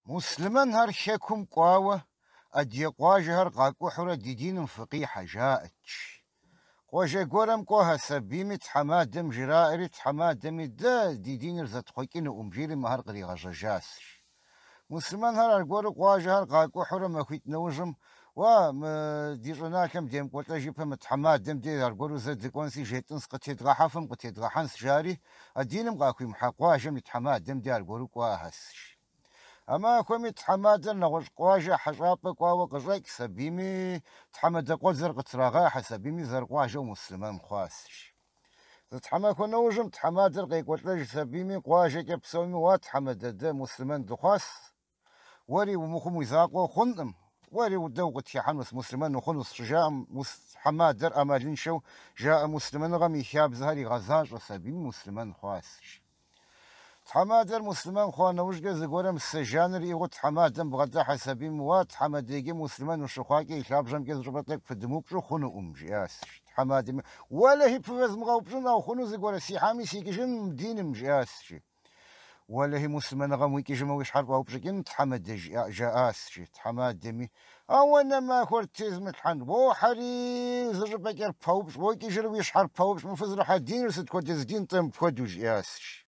Муслъымэнхэр хэкум кӏуауэ, адыгэ къуажэхэр къакӏухьурэ ди диным фыкъихьэ, жаӏэт. Къуажэ гуэрым кӏуэхэс абими тхьэмадэм жраӏэри, тхьэмадэми дэ ди диныр зэтхъуэкӏынукъым, жиӏэри мыхэр къригъэжьэжащ. Муслъымэнхэр аргуэру къуажэхэр къакӏухьурэ махуитӏ нэужьым, уа, мы ди щӏыналъэм демыкӏуэлӏэж ипэ мы тхьэмадэм дей аргуэру зэ дыкӏуэнси жетӏынс, къытедгъэхьэфым къытедгъэхьэнс, жари, а диным къахуимыхьа къуажэм и тхьэмадэм дей аргуэру кӏуахэс. А махуэми тхьэмадэр нэгъуэщӏ къуажэ хьэщӏапӏэ кӏуауэ къыщӏэкӏщ абими, тхьэмадэ къуэдзэр къытрагъахьэс абими зэрыкъуажэу муслъымэн хъуас. Зы тхьэмахуэ нэужьым тхьэмадэр къекӏуэлӏэжщ абими, къуажэкӏэ псоми уа тхьэмадэ дэ муслъымэн дыхъуас, уэри умыхъум уи закъуэ хъункъым, уэри дэ укъытхыхьэнущ, муслъымэн ухъунущ, щыжаӏэм тхьэмадэр ӏэмалыншэу жаӏэ муслъымэныгъэм и хабзэхэр игъэзащӏэс абими муслъымэн хъуас. Тхьэмадэр муслъымэн хъуа нэужькӏэ зыгуэрым сэ жаныр иӏыгъыу тхьэмадэм бгъэдыхьэс абим, уа, тхьэмадэ, иджы муслъымэн ущыхъуакӏэ и лъабжьэмкӏэ зыщӏыпӏэ тӏэкӏу пыдымыупщӏу хъунукъым, жиӏащ тхьэмадэми. Уэлэхьи, пывэзмыгъэупщӏын, ауэ хъуну зыгуэрэ, сихьами сикӏыжын мы диным, жиӏащ, жи. Уэлэхьи, муслъымэныгъэм уикӏыжмэ уи щхьэр фӏаупщӏыкӏын, тхьэмадэ, жаӏащ, жи тхьэмадэми. Ауэ нэ махуэр тезмылъхьэн, уохьэри зыщӏыпӏэкӏэ паупщӏ, уокӏыжыр уи щхьэр паупщӏ, мы фызэрыхьа диныр сыт хуэдиз дин-тӏэ мыпхуэдэу, жиӏащ, жи.